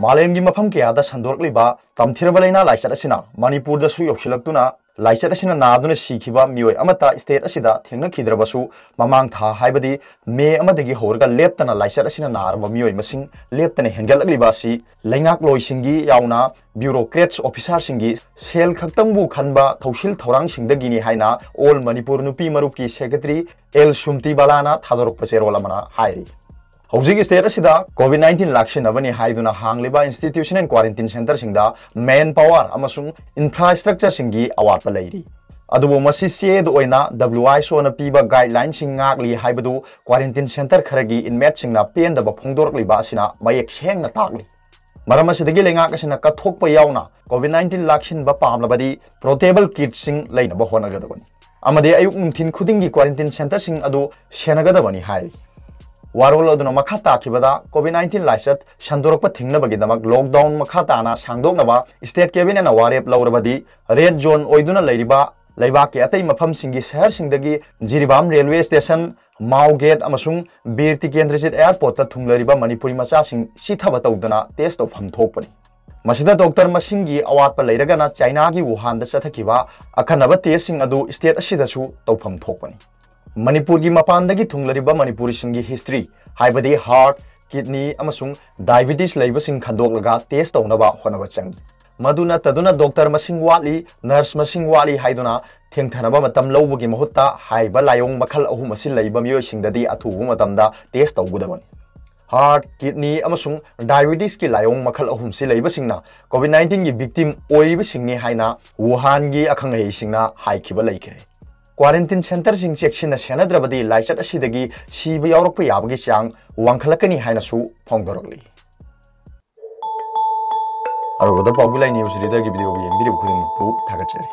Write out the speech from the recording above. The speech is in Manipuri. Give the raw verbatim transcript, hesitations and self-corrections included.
ꯃꯥꯂꯦꯝꯒꯤ ꯃꯐꯝ ꯀꯌꯥꯗ ꯁꯟꯗꯣꯔꯛꯂꯤꯕ ꯇꯝꯊꯤꯔꯕ ꯂꯥꯏꯅꯥ ꯂꯥꯏꯆꯠ ꯑꯁꯤꯅ ꯃꯅꯤꯄꯨꯔꯗꯁꯨ ꯌꯧꯁꯤꯜꯂꯛꯇꯨꯅ ꯂꯥꯏꯆꯠ ꯑꯁꯤꯅ ꯅꯥꯗꯨꯅ ꯁꯤꯈꯤꯕ ꯃꯤꯑꯣꯏ ꯑꯃꯠꯇ state ꯑꯁꯤꯗ ꯊꯦꯡꯅꯈꯤꯗ꯭ꯔꯕꯁꯨ, ꯃꯃꯥꯡ ꯊꯥ ꯍꯥꯏꯕꯗꯤ ꯃꯦ ꯑꯃꯗꯒꯤ ꯍꯧꯔꯒ ꯂꯦꯞꯇꯅ ꯂꯥꯏꯆꯠ ꯑꯁꯤꯅ ꯅꯥꯔꯕ ꯃꯤꯑꯣꯏ ꯃꯁꯤꯡ ꯂꯦꯞꯇꯅ ꯍꯦꯟꯒꯠꯂꯛꯂꯤꯕ ꯑꯁꯤ ꯂꯩꯉꯥꯛꯂꯣꯏꯁꯤꯡꯒꯤ ꯌꯥꯎꯅ bureaucrats officerꯁꯤꯡꯒꯤ ꯁꯦꯜ ꯈꯛꯇꯪꯕꯨ ꯈꯟꯕ ꯊꯧꯁꯤꯜ ꯊꯧꯔꯥꯡꯁꯤꯡꯗꯒꯤꯅꯤ ꯍꯥꯏꯅ All Manipur ꯅꯨꯄꯤ ꯃꯔꯨꯞꯀꯤ secretary ꯑꯦꯜ ꯁꯨꯝꯇꯤ ꯕꯥꯂꯥꯅ ꯊꯥꯗꯣꯔꯛꯄ ꯆꯦꯔꯣꯜ ꯑꯃꯅ ꯍꯥꯏꯔꯤ꯫ ꯍꯧꯖꯤꯛ state ꯑꯁꯤꯗ COVID nineteen ꯂꯥꯛꯁꯤꯟꯅꯕꯅꯤ ꯍꯥꯏꯗꯨꯅ ꯍꯥꯡꯂꯤꯕ institution and quarantine centreꯁꯤꯡꯗ manpower ꯑꯃꯁꯨꯡ infrastructureꯁꯤꯡꯒꯤ ꯑꯋꯥꯠꯄ ꯂꯩꯔꯤ꯫ ꯑꯗꯨꯕꯨ ꯃꯁꯤ ꯆꯦꯗ ꯑꯣꯏꯅ WHOꯅ ꯄꯤꯕ guidelineꯁꯤꯡ ꯉꯥꯛꯂꯤ ꯍꯥꯏꯕꯗꯨ quarantine centre ꯈꯔꯒꯤ inmateꯁꯤꯡꯅ ꯄꯦꯟꯗꯕ ꯐꯣꯡꯗꯣꯔꯛꯂꯤꯕ ꯑꯁꯤꯅ ꯃꯌꯦꯛ ꯁꯦꯡꯅ ꯇꯥꯛꯂꯤ꯫ ꯃꯔꯝ ꯑꯁꯤꯗꯒꯤ ꯂꯩꯉꯥꯛ ꯑꯁꯤꯅ ꯀꯠꯊꯣꯛꯄ ꯌꯥꯎꯅ COVID nineteen ꯂꯥꯛꯁꯤꯟꯕ ꯄꯥꯝꯂꯕꯗꯤ portable kitꯁꯤꯡ ꯂꯩꯅꯕ ꯍꯣꯠꯅꯒꯗꯕꯅꯤ ꯑꯃꯗꯤ ꯑꯌꯨꯛ ꯅꯨꯡꯊꯤꯟ ꯈꯨꯗꯤꯡꯒꯤ quarantine centreꯁꯤꯡ ꯑꯗꯨ ꯁꯦꯟꯅꯒꯗꯕꯅꯤ ꯍꯥꯏꯔꯤ꯫ ꯋꯥꯔꯣꯜ ꯑꯗꯨꯅ ꯃꯈꯥ ꯇꯥꯈꯤꯕꯗ COVID nineteen ꯂꯥꯏꯆꯠ ꯁꯟꯗꯣꯔꯛꯄ ꯊꯤꯡꯅꯕꯒꯤꯗꯃꯛ lockdown ꯃꯈꯥ ꯇꯥꯅ ꯁꯥꯡꯗꯣꯛꯅꯕ state cabinetꯅ ꯋꯥꯔꯦꯞ ꯂꯧꯔꯕꯗꯤ red zone ꯑꯣꯏꯗꯨꯅ ꯂꯩꯔꯤꯕ ꯂꯩꯕꯥꯛꯀꯤ ꯑꯇꯩ ꯃꯐꯝꯁꯤꯡꯒꯤ ꯁꯍꯔꯁꯤꯡꯗꯒꯤ ꯖꯤꯔꯤꯕꯥꯝ railway station, ꯃꯥꯎ gate ꯑꯃꯁꯨꯡ ꯕꯤꯔ ꯇꯤꯀꯦꯟꯗ꯭ꯔꯖꯤꯠ airportꯇ ꯊꯨꯡꯂꯔꯤꯕ ꯃꯅꯤꯄꯨꯔꯤ ꯃꯆꯥꯁꯤꯡ ꯆꯤꯊꯕ ꯇꯧꯗꯅ test ꯇꯧꯐꯝ ꯊꯣꯛꯄꯅꯤ꯫ ꯃꯁꯤꯗ doctor ꯃꯁꯤꯡꯒꯤ ꯑꯋꯥꯠꯄ ꯂꯩꯔꯒꯅ ꯆꯥꯏꯅꯥꯒꯤ ꯋꯨꯍꯥꯟꯗ ꯆꯠꯊꯈꯤꯕ ꯑꯈꯟꯅꯕ testꯁꯤꯡ ꯑꯗꯨ state ꯑꯁꯤꯗꯁꯨ ꯇꯧꯐꯝ ꯊꯣꯛꯄꯅꯤ꯫ ꯃꯅꯤꯄꯨꯔꯒꯤ ꯃꯄꯥꯟꯗꯒꯤ ꯊꯨꯡꯂꯔꯤꯕ ꯃꯅꯤꯄꯨꯔꯤꯁꯤꯡꯒꯤ history, ꯍꯥꯏꯕꯗꯤ heart, kidney ꯑꯃꯁꯨꯡ diabetes ꯂꯩꯕꯁꯤꯡ ꯈꯟꯗꯣꯛꯂꯒ test ꯇꯧꯅꯕ ꯍꯣꯠꯅꯕ ꯆꯪꯏ꯫ ꯃꯗꯨ ꯅꯠꯇꯗꯨꯅ doctor ꯃꯁꯤꯡ ꯋꯥꯠꯂꯤ, nurse ꯃꯁꯤꯡ ꯋꯥꯠꯂꯤ ꯍꯥꯏꯗꯨꯅ ꯊꯦꯡꯊꯅꯕ ꯃꯇꯝ ꯂꯧꯕꯒꯤ ꯃꯍꯨꯠꯇ ꯍꯥꯏꯔꯤꯕ ꯂꯥꯏꯑꯣꯡ ꯃꯈꯜ ꯑꯍꯨꯝ ꯑꯁꯤ ꯂꯩꯕ ꯃꯤꯑꯣꯏꯁꯤꯡꯗꯗꯤ ꯑꯊꯨꯕ ꯃꯇꯝꯗ test ꯇꯧꯒꯗꯕꯅꯤ꯫ Heart, kidney ꯑꯃꯁꯨꯡ diabetesꯀꯤ ꯂꯥꯏꯑꯣꯡ ꯃꯈꯜ ꯑꯍꯨꯝꯁꯤ ꯂꯩꯕꯁꯤꯡꯅ COVID nineteenꯒꯤ victim ꯑꯣꯏꯔꯤꯕꯁꯤꯡꯅꯤ ꯍꯥꯏꯅ ꯋꯨꯍꯥꯟꯒꯤ ꯑꯈꯪ ꯑꯍꯩꯁꯤꯡꯅ ꯍꯥꯏꯈꯤꯕ ꯂꯩꯈ꯭ꯔꯦ꯫ Quarantine centreꯁꯤꯡ ꯆꯦꯛꯁꯤꯟꯅ ꯁꯦꯟꯅꯗ꯭ꯔꯕꯗꯤ ꯂꯥꯏꯆꯠ ꯑꯁꯤꯗꯒꯤ ꯁꯤꯕ ꯌꯥꯎꯔꯛꯄ ꯌꯥꯕꯒꯤ ꯆꯥꯡ ꯋꯥꯡꯈꯠꯂꯛꯀꯅꯤ ꯍꯥꯏꯅꯁꯨ ꯐꯣꯡꯗꯣꯔꯛꯂꯤ꯫ ꯑꯔꯣꯏꯕꯗ ꯄꯥꯎꯒꯤ ꯂꯥꯏ news readerꯒꯤ videoꯕꯨ ꯌꯦꯡꯕꯤꯔꯤꯕ ꯈꯨꯗꯤꯡꯃꯛꯄꯨ ꯊꯥꯒꯠꯆꯔꯤ꯫